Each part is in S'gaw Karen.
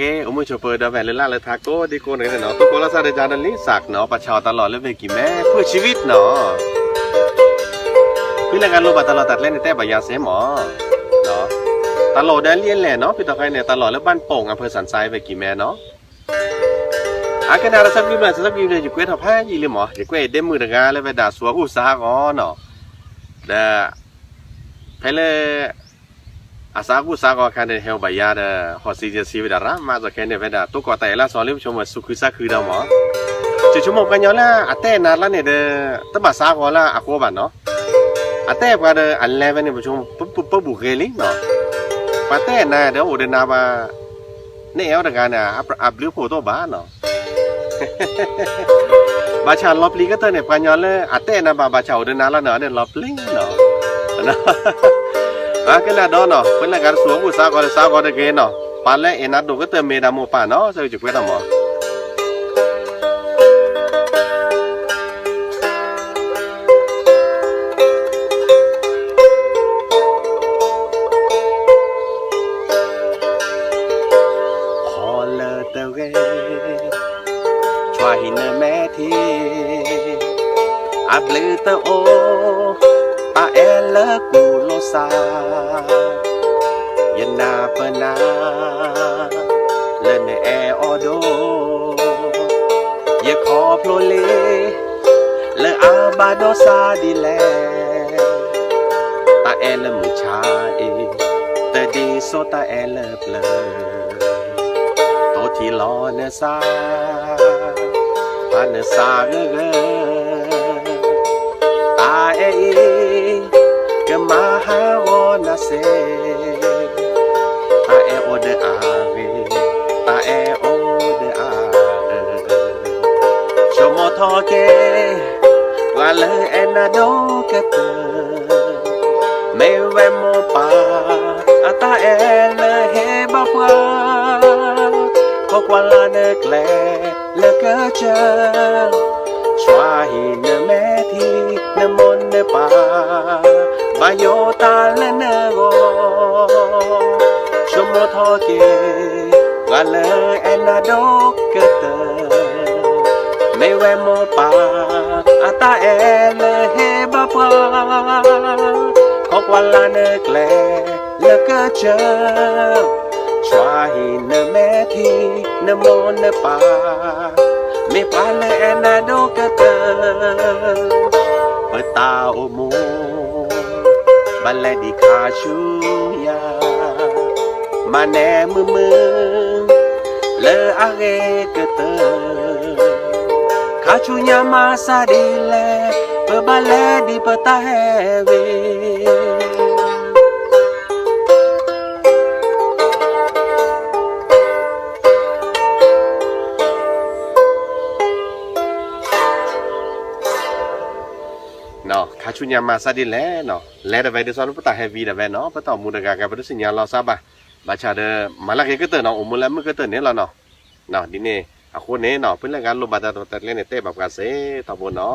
ကဲ အိၣ်မုာ်ဆိးပၢၤဒီးဖဲလၢ်လၢ်လၢထးကိးဒံကိးန့ၣ်နီၤ, သုးကီၢ်လီၤစၢ်ဒီးကၠါဒီးလံစၢ်နီၤ, ပှၤဆါအီၤတၢ်လီၢ်လၢ ဝ့ၢ်ကံၤမဲ ဖုၣ်ဆံဝံၣ်နီၤ, ဖုၣ်လၢဂၤလိၣ်ဘၣ်တၢ်လီၢ်တၢ်ကျဲန့ၣ် တဲဘၣ်ယၤစ့ၢ်မး, တၢ်လီၢ်အိၣ်ဒီးလံအလဲၣ်နီၤ, ဖုၣ်တီခါန့ၣ် တၢ်လီၢ်လၢ ဘၣ်ပိာ် အဖၢၣ်စၣ်စဲ ဝ့ၢ်ကံၤမဲနီၤ, အကနၣ်ဒီး ဆၢကံဘျၢၣ် ဆၢကံဘျၢၣ် ယကွဲးထီၣ်ဖးယံာ်လံမး, ယကွဲးအံၤဒ့မုၣ်တဂၤလၢဝဲဒၣ် စူးအကူၣ်စးဂီၤနီၤ, ဒီး ဖဲလၢ အစးကူၣ်စးဂီၤအခါန့ၣ် ဟဲအိၣ်ဘၣ်ယၤဒီး ဟီၣ်စံယဲၢ်ဆံဝဲဒၣ်ရၣ်မး စ့ၢ်ကီးန့ၣ် ဝဲဒၣ် တိကီၢ်တၢ်အဲၣ်လၢအစီၤလံ ပဆိကမိၣ် သူၣ်ခုသးခုဒီးမး, ယဆိကမိၣ်ပှၤကညီလၢအတဲနၤလၢန့ၣ်ဒီး တဘၣ်စးဂီၤလၢအဃိဘၣ်နီၤ, အတဲပှၤဒီး အလဲၤဝဲန့ၣ် ပဆိကမိၣ် ပဘူၣ်ဂ့ၤလံနီၤ, ပှၤတဲနၤဒီးအိၣ်ဒီးနၤဘၣ်, နအဲၣ်အီၤတဂၤန့ၣ် အဘျုးဖှိၣ်တအိၣ်ဘၣ်နီၤ ဘၣ်ဆၣ်လီၤပျံၤကတၢၢ်န့ၣ် ပှၤကညီလၢအတဲနၤဘၣ် ဘၣ်ဆၣ်အိၣ်ဒီးနၤလီၤန့ၣ် အန့ၣ်လီၤပျံၤနီၤ, အကနၣ်ဒီးနီၤ ဖဲလၢဂၤတစူးအကူၣ်စးဂီၤဒီး စးဂီၤတဂ့ၤနီၤ, ပှၤလၢအဲၣ်နၤဒိၣ်ကတၢၢ်မ့ၢ်ဒၣ်မိၢ်ပၢ်နီၤ, စ့ၢ်ကီးယကွဲးထီၣ်မး ခီလၢတဂ့ၤ ဆွါဟံးနမဲာ်ထံ, အဘျုးတအိၣ် ပအဲၣ်လၢကူၣ်လိာ်စၢ်, ယနၢ်ပၢၢ်နၤ လၢနအဲၣ်အီၤဒိၣ်, ယခီဖျိလံ လၢအဘၣ်ဒိးစးဒ်လဲၣ်, တၢ်အဲၣ်လၢမုၢ်ဆါအံၤ တဒ်သိးတၢ်အဲၣ်လၢပျၢၤ, တိထံလီၤနသး ပှၤနသးဂၢၢ်ဂၢၢ်, တၢ်အဲၣ်အံၤ ကမၤဟးဂီၤနၤစ့ၢ်, တၢ်အဲၣ်အိၣ်ဒီးအဂ့ၤ, တၢ်အဲၣ်အိၣ်ဒီးအဂ့ၤ, ဆိကမိၣ်ထီၣ်က့ၤ ပှၤလၢအဲၣ်နၤဒိၣ်ကတၢၢ်, မ့ၢ်ဝဲမိၢ်ပၢ် အတၢ်အဲၣ်လၢဟ့ၣ်ဘၣ်ပှၤ, ခိးကွၢ်လၢ်နကျဲ လၢကစၢၢ်, ဆွါဟံးနမဲာ်ထံ နမိၢ်နပၢ် ဘၣ်ယိၣ်တၢ်လၢနဂီၢ်, ဆိကမိၣ်ထီၣ်က့ၤ ပှၤလၢအဲၣ်နၤဒိၣ်ကတၢၢ်, မ့ၢ်ဝဲမိၢ်ပၢ် အတၢ်အဲၣ်လၢဟ့ၣ်ဘၣ်ပှၤ, ခိးကွၢ်လၢ်နကျဲ လၢကစၢၢ်, ဆွါဟံးနမဲာ်ထံ နမိၢ်နပၢ် မ့ၢ်ပှၤလၢအဲၣ်နၤဒိၣ်ကတၢၢ်, ပတၢ်အိၣ်မူ ဘၣ်လဲၤဒံးခါဆူညါ, မၤနၢၤမုာ်မုာ် လၢအဂ့ၤကတၢၢ်, ခါဆူညါမၤစၢ်ဒ်လဲၣ်, ပဘၣ်လဲၤဒံးပတၢ်ဟဲဝံၤ ခါဆူညါမၤစၢ်ဒ်လဲၣ်နီၤ, လဲၤဒၣ်ဝဲဒ်သိးလၢပတၢ်ဟဲဝံၤဒၣ်ဝဲနီၤ, ပတၢ်အိၣ်မူတဂၤဂၤ ပတသ့ၣ်ညါလီၤစၢ်ဘၣ်, ဘၣ်ဆၣ်ဒီး မၤလၢအဂ့ၤကတၢၢ်နီၤ, အိၣ်မူလၢအမုာ်ကတၢၢ်န့ၣ်လီၤနီၤ, ဒ်န့ၣ်အဃိန့ၣ်နီၤ, ဖဲလၢဂၤလိၣ်ဘၣ်တၢ်လီၢ်တၢ်ကျဲန့ၣ် တဲဘၣ်ပှၤစ့ၢ်ကီးဘိနီၤ,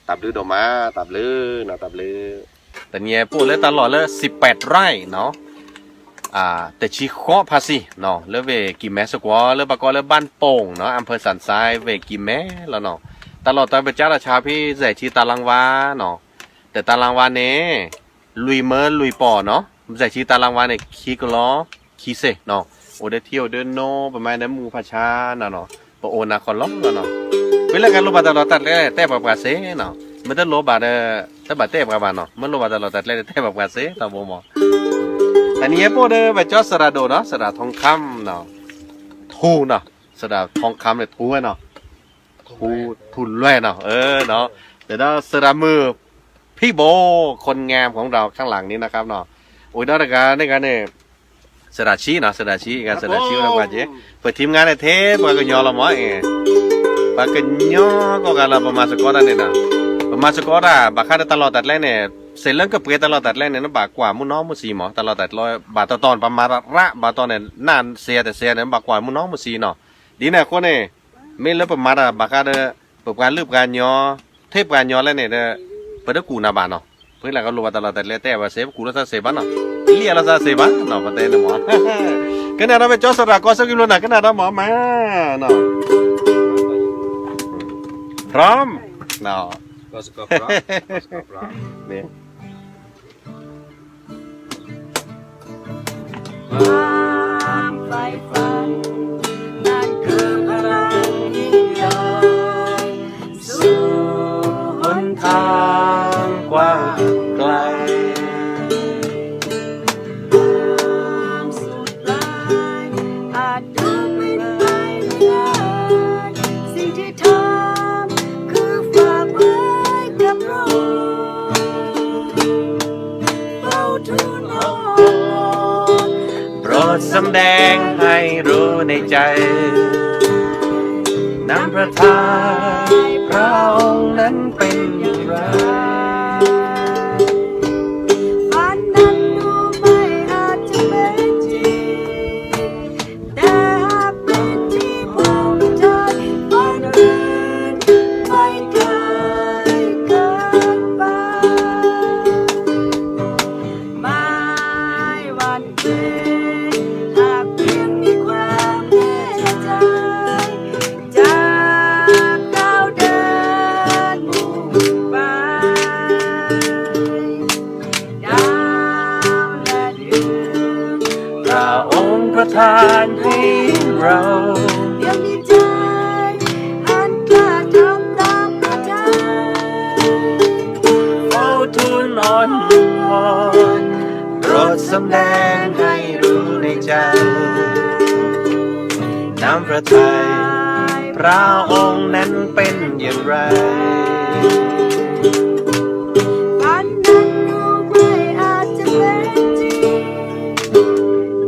တၢ်ဘျုးဒိၣ်မး, တၢ်ဘျုးနီၤ, တၢ်ဘျုး တနံၤအံၤပိၣ်လၢတၢ်လီၢ်လၢ စံးပဲးတရၢ်နီၤ တဆံဃိးဖးစံနီၤ, လၢဝ့ၢ်ကံၢ်မဲစ့ၢ်ကီး လၢဘၣ်ကိးလၢ ဘၣ်ပိာ်နီၤ, အဖၢၣ်စၣ်စဲ ဝ့ၢ်ကံၢ်မဲလီၤနီၤ, တၢ်လီၢ်တၢ်ပကၢ်တၢ်ဆါဖဲ စဲးဆံတၢ်လီၢ်ဝါနီၤ, တၢ်လီၢ်ဝါန့ၣ် လွံၢ်မၢလွံၢ်ပီၢ်နီၤ, စဲးဆံတၢ်လီၢ်ဝါန့ၣ် ခံကလီ ခံစ့ၢ်နီၤ, အိၣ်ဒီးထံအိၣ်ဒီးနိ ပမၤဒီးမူဖးဆါနီၤနီၤ, ပအိၣ်နၤခီလီၤလီၤနီၤ, ဖဲလၢဂၤလိၣ်ဘၣ်တၢ်လီၢ်တၢ်ကျဲ တဲဘၣ်ပှၤစ့ၢ်နီၤ, မ့ၢ်တလိၣ်ဘၣ်ဒီး တဘၣ်တဲပှၤဘၣ်နီၤ, မ့ၢ်လိၣ်ဘၣ်တၢ်လီၢ်တၢ်ကျဲန့ၣ် တဲဘၣ်ပှၤစ့ၢ်ကီးဘိမး, တနံၤအံၤပိၣ်ဒီး ပကၠီစရၣ်ဒိၣ်နီၤ, စရၣ်ထီခါနီၤ, ထူနီၤ, စရၣ်ထီခါန့ၣ် ထူဝဲနီၤ, ထူ ထူလွဲၢ်နီၤ, တဲဒီးစရၣ်မုၣ် ဖံဘိ คนงามของเราข้างหลังนี้นะครับနီၤ, အိၣ်ဒီးတဂၤန့ၣ်ဂၤန့ၣ် စရၣ်ဆံနီၤ, စရၣ်ဆံ စရၣ်ဆံဝဲပှၤက့ၤ, ပထံမငါန့ၣ် ထဲပှၤကညီလီၤမး, ပှၤကညီကိးဂၤလီၤ, ပမၤစ့ၢ်ကီးတၢ်န့ၣ်နီၤ, ပမၤစ့ၢ်ကီးတၢ် ဘၣ်ဃးဒီးတၢ်လီၢ်တၢ်ကျဲန့ၣ်, စ့ၢ်လၢကပှဲၤတၢ်လီၢ်တၢ်ကျဲန့ၣ် နဘၣ်ကွၢ်မုၢ်နီၤမုၢ်ဆံးမး, တၢ်လီၢ်တၢ်ကျဲ ဘၣ်တီတီန့ၣ် ပမၤရၣ်ဘၣ်တီန့ၣ် နၢ်စ့တစ့န့ၣ် နဘၣ်ကွၢ်မုၢ်နီၤမုၢ်ဆံးနီၤ, ဒ်န့ၣ်အဃိန့ၣ် မ့ၢ်လၢပမၤတၢ်ဘၣ်ဃးဒီး ပပှၤလုၢ်ပှၤကညီ ထဲပှၤကညီလဲၣ်န့ၣ်ဒီး ပတကူၣ်နၤဘၣ်နီၤ, ဖဲလၢဂၤလိၣ်ဘၣ်တၢ်လီၢ်တၢ်ကျဲ တဲဘၣ်စ့ၢ်, ပကူၣ်လိာ်သးစ့ၢ်ဘၣ်နီၤ, လံၣ်အလိာ်သးစ့ၢ်ဘၣ်နီၤ, ပတဲန့ၣ်မး, ကနၣ်ဒီးဝဲကၠီစရၣ်ကီၢ်စၢ်ကံဘျိနၤ ကနၣ်ဒီးမၤမၤနီၤ พร้อม နီၤ ความใฝ่ฝัน นั่นคือพลังยิ่งใหญ่ สู่หนทางกว้างไกล ความสุข อาจดูเป็นไปไม่ได้ สิ่งที่ทำคือฝากไว้กับพระองค์ เฝ้าทูลอ้อนวอน โปรดสำแดงให้รู้ในใจ นำพระทัยพระองค์นั้นเป็นอย่างไร ฝันนั้นดูไม่อาจจะเป็นจริง แต่หากเป็นที่พระองค์ประทาน ฝันนั้นไม่ไกลเกินไป ไม่หวั่นเกรง หากเพียงมีความแน่ใจ จะก้าวเดินมุ่งไป ดาวและเดือน พระองค์ประทานให้เรา ยังมีใจอันกล้าทำตามพระทัย เฝ้าทูลอ้อนวอน โปรดสำแดงให้รู้ในใจ นำพระทัยพระองค์นั้นเป็นอย่างไร ฝันนั้นดูไม่อาจจะเป็นจริง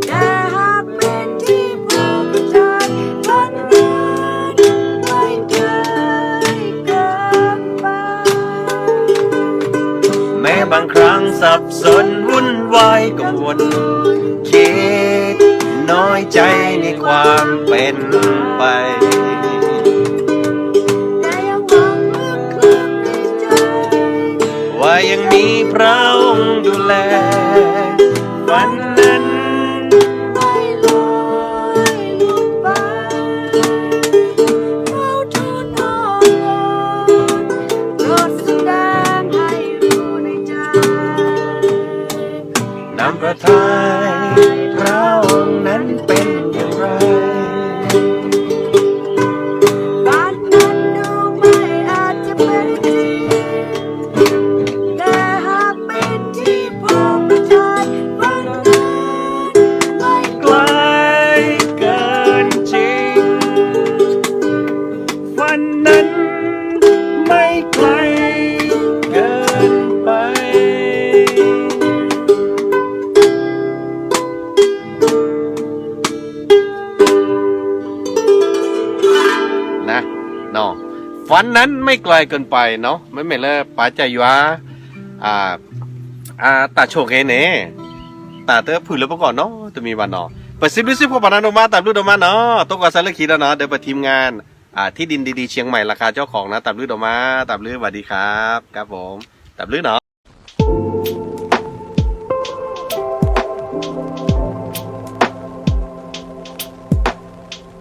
แต่หากเป็นที่พระองค์ประทาน ฝันนั้นไม่ไกลเกินไป แม้บางครั้งสับสนวุ่นวายกังวล คิดน้อยใจในความเป็นไป แต่ยังหวังลึกๆในใจ ว่ายังมีพระองค์ดูแล ฝันนั้นไม่ลอยลงไป เฝ้าทูลอ้อนวอน โปรดสำแดงให้รู้ในใจ นำพระทัยพระองค์นั้นเป็นอย่างไร ฝันนั้นดูไม่อาจจะเป็นจริง แต่หากเป็นที่พระองค์ประทาน ฝันนั้นไม่ไกลเกินจริง ฝันนั้นไม่ไกลเกินไป นะ เนาะ ฝันนั้นไม่ไกลเกินไปเนาะ မ့မ့ၢ်လၢပာ်စၢ်ယွၤ အတၢ်ဆိၣ်ဂ့ၤန့ၣ် တၢ်တဖုၣ်လၢပဂီၢ်နီတမံၤဘၣ်နီၤ ပစံးဘျုးစံးဖှိၣ်ပှၤနၤဒိၣ်မး တၢ်ဘျုးဒိၣ်မးနီၤ တိၢ်ကီၢ်စဲလၢခံဒီးနီၤ ဒီးပ ทีมงาน ที่ดินดีๆเชียงใหม่ ราคาเจ้าของนะ တၢ်ဘျုးဒိၣ်မး တၢ်ဘျုး สวัสดีครับ ครับผม တၢ်ဘျုးနီၤ